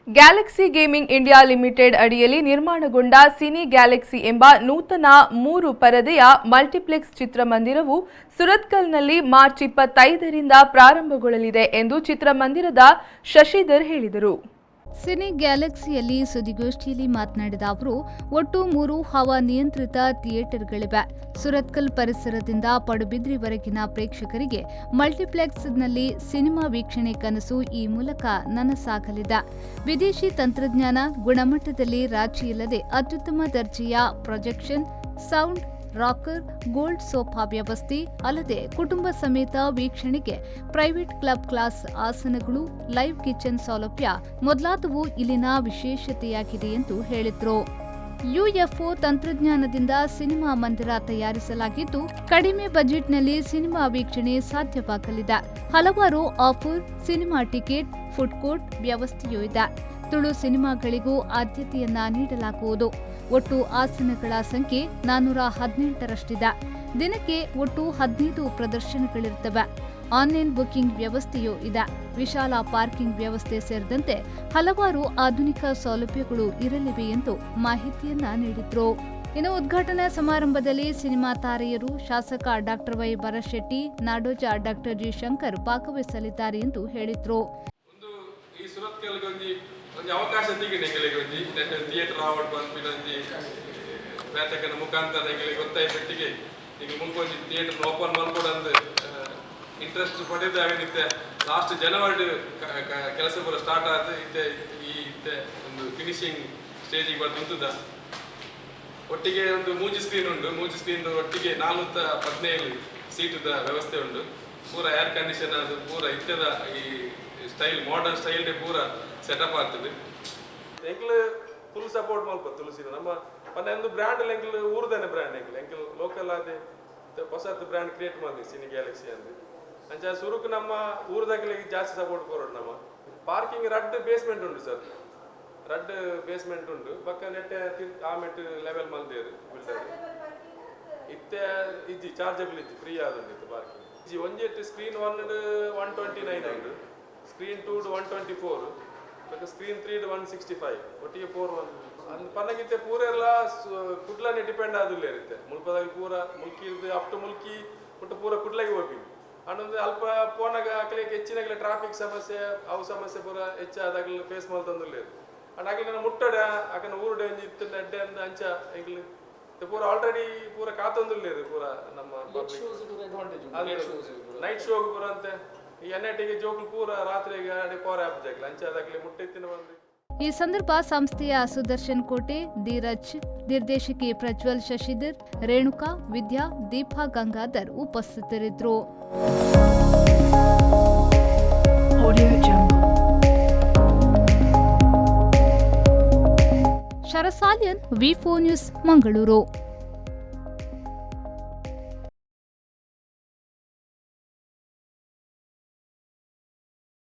Galaxy gaming India limited ಅಡಿಯಲ್ಲಿ ನಿರ್ಮಾಣಗೊಂಡ cine Galaxy ಎಂಬ ನೂತನ ಮೂರು ಪರದೆಯ ಮಲ್ಟಿಪ್ಲೆಕ್ಸ್ ಚಿತ್ರಮಂದಿರವು ಸುರತ್ಕಲ್ನಲ್ಲಿ ಮಾರ್ಚ್ 25ರಿಂದ ಪ್ರಾರಂಭಗೊಳ್ಳಲಿದೆ ಎಂದು ಚಿತ್ರಮಂದಿರದ ಶಶಿಧರ್ ಹೇಳಿದರು. ಸಿನಿ ಗ್ಯಾಲಕ್ಸಿಯಲ್ಲಿ ಸುದ್ದಿಗೋಷ್ಠಿಯಲ್ಲಿ ಮಾತನಾಡಿದ ಅವರು, ಒಟ್ಟು ಮೂರು ಹವಾ ನಿಯಂತ್ರಿತ ಥಿಯೇಟರ್ಗಳಿವೆ. ಸುರತ್ಕಲ್ ಪರಿಸರದಿಂದ ಪಡುಬಿದ್ರಿವರೆಗಿನ ಪ್ರೇಕ್ಷಕರಿಗೆ ಮಲ್ಟಿಪ್ಲೆಕ್ಸ್ನಲ್ಲಿ ಸಿನಿಮಾ ವೀಕ್ಷಣೆ ಕನಸು ಈ ಮೂಲಕ ನನಸಾಗಲಿದೆ. ವಿದೇಶಿ ತಂತ್ರಜ್ಞಾನ, ಗುಣಮಟ್ಟದಲ್ಲಿ ರಾಜಿ ಇಲ್ಲದೆ ಅತ್ಯುತ್ತಮ ದರ್ಜೆಯ projection, sound, rocker, gold sofa ವ್ಯವಸ್ಥೆ, ಅಲ್ಲದೆ ಕುಟುಂಬ ಸಮೇತ ವೀಕ್ಷಣೆಗೆ ಪ್ರೈವೇಟ್ ಕ್ಲಬ್ ಕ್ಲಾಸ್ ಆಸನಗಳು, ಲೈವ್ ಕಿಚನ್ ಸೌಲಭ್ಯ ಮೊದಲಾದವು ಇಲ್ಲಿನ ವಿಶೇಷತೆಯಾಗಿದೆ ಎಂದು ಹೇಳಿದರು. ಯುಎಫ್ಒ ತಂತ್ರಜ್ಞಾನದಿಂದ ಸಿನಿಮಾ ಮಂದಿರ ತಯಾರಿಸಲಾಗಿದ್ದು, ಕಡಿಮೆ ಬಜೆಟ್ನಲ್ಲಿ ಸಿನಿಮಾ ವೀಕ್ಷಣೆ ಸಾಧ್ಯವಾಗಲಿದೆ. ಹಲವಾರು offer, cinema ticket, food court ವ್ಯವಸ್ಥೆಯೂ ಇದೆ. ತುಳು ಸಿನಿಮಾಗಳಿಗೂ ಆದ್ಯತೆಯನ್ನ ನೀಡಲಾಗುವುದು. ಒಟ್ಟು ಆಸನಗಳ ಸಂಖ್ಯೆ 418ರಷ್ಟಿದೆ. ದಿನಕ್ಕೆ ಒಟ್ಟು 15 ಪ್ರದರ್ಶನಗಳಿರುತ್ತವೆ. ಆನ್ಲೈನ್ ಬುಕಿಂಗ್ ವ್ಯವಸ್ಥೆಯೂ ಇದೆ. ವಿಶಾಲ ಪಾರ್ಕಿಂಗ್ ವ್ಯವಸ್ಥೆ ಸೇರಿದಂತೆ ಹಲವಾರು ಆಧುನಿಕ ಸೌಲಭ್ಯಗಳು ಇರಲಿವೆ ಎಂದು ಮಾಹಿತಿಯನ್ನ ನೀಡಿದ್ರು. ಇನ್ನು ಉದ್ಘಾಟನಾ ಸಮಾರಂಭದಲ್ಲಿ ಸಿನಿಮಾ ತಾರೆಯರು, ಶಾಸಕ ಡಾಕ್ಟರ್ ವೈ ಭರತ್ ಶೆಟ್ಟಿ, ನಾಡೋಜ ಡಾಕ್ಟರ್ ಜಿ ಶಂಕರ್ ಭಾಗವಹಿಸಲಿದ್ದಾರೆ ಎಂದು ಹೇಳಿದ್ರು. ಒಂದು ಈ ಸುರತ್ಕಲ್ಗೆ ಒಂಜಿ ಒಂಜಿ ಅವಕಾಶ ತಿಕ್ಕಿಂಡ್ ಎಂಕಲೆಗ್. ಒಂಜಿ ಥಿಯೇಟರ್ ಆವಡ್ ಪನ್ಪಿನ ಒಂಜಿ ಬೇತಕನ ಮುಖಾಂತರ ಎಂಕಲೆಗ್ ಗೊತ್ತಾಯಿ ಪೆಟ್ಟಿಗೆ ಈಗ ಮುಲ್ಪ ಒಂಜಿ ಥಿಯೇಟರ್ ಓಪನ್ ಮಲ್ಪೊಡಂದು ಇಂಟ್ರೆಸ್ಟ್ ಪಡೆದು, ಅವೇನಿತ್ತೆ ಲಾಸ್ಟ್ ಜನವರಿ ಕೆಲಸ ಪೂರ ಸ್ಟಾರ್ಟ್ ಆದ್ ಇತ್ತೆ ಈ ಇತ್ತೆ ಒಂದು ಫಿನಿಶಿಂಗ್ ಸ್ಟೇಜಿಗೆ ಬಂದು ಉಂತುದ. ಒಟ್ಟಿಗೆ ಒಂದು ಮೂಜಿ ಸ್ಕ್ರೀನ್ ಉಂಡು. ಮೂಜಿ ಸ್ಕ್ರೀನ್ ಒಟ್ಟಿಗೆ 417 ಸೀಟುದ ವ್ಯವಸ್ಥೆ ಉಂಡು. ಪೂರ ಏರ್ ಕಂಡೀಷನ್, ಅದು ಪೂರ ಇತ್ತೆದ ಈ ಸ್ಟೈಲ್, ಮಾಡರ್ನ್ ಸ್ಟೈಲ್ ಪೂರ ಸೆಟಪ್ ಆಗ್ತದೆ. ಎಂಕ್ಲು ಫುಲ್ ಸಪೋರ್ಟ್ ಮಲ್ಪ ತುಳಸಿ ನಮ್ಮ ಪಂಡ ಒಂದು ಬ್ರ್ಯಾಂಡ್. ಎಂಕ್ಲು ಊರುದಾನೆ ಬ್ರ್ಯಾಂಡ್ ಎಂಕ್ಲು. ಎಂಕ್ಲು ಲೋಕಲ್ ಆದೆ ಹೊಸತ್ ಬ್ರ್ಯಾಂಡ್ ಕ್ರಿಯೇಟ್ ಮಾಡಿದ್ವಿ ಸಿನಿ ಗ್ಯಾಲಕ್ಸಿ ಅಂದ್. ಅಂಚ ಸುರುಕು ನಮ್ಮ ಊರುದಾಗಲಿಗೆ ಜಾಸ್ತಿ ಸಪೋರ್ಟ್ ಕೊರೋಡು. ನಮ್ಮ ಪಾರ್ಕಿಂಗ್ ರಡ್ಡ್ ಬೇಸ್ಮೆಂಟ್ ಉಂಡು ಸರ್, ರಡ್ಡ್ ಬೇಸ್ಮೆಂಟ್ ಉಂಡು. ಬೊಕ್ಕ ನೆಟ್ಟೆ ಆಮೆಟ್ ಲೆವೆಲ್ ಮಲ್ದೇರು ಬಿಲ್ಡರ್. ಇತ್ತೆ ಇಜ್ಜಿ, ಚಾರ್ಜಬಲ್ ಇಜ್ಜಿ, ಫ್ರೀ ಆದುಂಡು ಇತ್ತೆ ಪಾರ್ಕಿಂಗ್. ಇಜ್ಜಿ, ಒಂಜೆಟ್ ಸ್ಕ್ರೀನ್ 1 129 ಉಂಡು, ಸ್ಕ್ರೀನ್ 2 124, ಬೊಕ್ಕ ಸ್ಕ್ರೀನ್ 3 165, ಒಟ್ಟಿಗೆ 4 1 ಅಂದ್ ಪನ್ನಗಿತ್ತೆ. ಪೂರ ಎಲ್ಲ ಕುಡ್ಲನೆ ಡಿಪೆಂಡ್ ಆದುಲ್ಲೇರ್ ಇತ್ತೆ. ಮುಲ್ಪದಾಗ ಪೂರ ಮುಲ್ಕಿ ಅಪ್ ಟು ಮುಲ್ಕಿ ಒಟ್ಟು ಪೂರ ಕುಡ್ಲಗೆ ಹೋಗಿ ಅಂಡೊಂದು ಅಲ್ಪ ಪೋನಾಗ ಅಕ್ಲೆಗ್ ಹೆಚ್ಚಿನಗಲೆ ಟ್ರಾಫಿಕ್ ಸಮಸ್ಯೆ, ಅವು ಸಮಸ್ಯೆ ಪೂರ ಹೆಚ್ಚಾದಾಗಲ ಫೇಸ್ ಮಲ್ತೊಂದುಲ್ಲೇರು. ಅಂಡ್ ಅಕ್ಲೆನ ಮುಟ್ಟಡ ಅಕನ ಊರುಡೆ ಒಂಜಿ ಇತ್ತು ಅಡ್ಡೆ ಅಂದ್. ಅಂಚ ಎಂಕ್ಲು ಇತ್ತೆ ಪೂರ ಆಲ್ರೆಡಿ ಪೂರ ಕಾತೊಂದುಲ್ಲೇರು ಪೂರ ನಮ್ಮ ಪಬ್ಲಿಕ್. ನೈಟ್ ಶೋಗ್ ಪೂರ ಅಂತೆ ಈ ಎನ್ I ಟಿಗೆ ಜೋಕುಲು ಪೂರ ರಾತ್ರಿಗೆ ಅಡೆ ಪೋರೆ ಆಪ್ಜಾಗ್ಲ. ಅಂಚ ಅದಾಗಲಿ ಮುಟ್ಟಿತ್ತಿನ ಬಂದು. ಈ ಸಂದರ್ಭ ಸಂಸ್ಥೆಯ ಸುದರ್ಶನ್ ಕೋಟೆ, ಧೀರಜ್, ನಿರ್ದೇಶಕಿ ಪ್ರಜ್ವಲ್ ಶಶಿಧರ್, ರೇಣುಕಾ, ವಿದ್ಯಾ, ದೀಪಾ ಗಂಗಾಧರ್ ಉಪಸ್ಥಿತರಿದ್ದರು. Audio Jungle. ಶರಸಾಲಿಯನ್, V4 news, Mangaluru.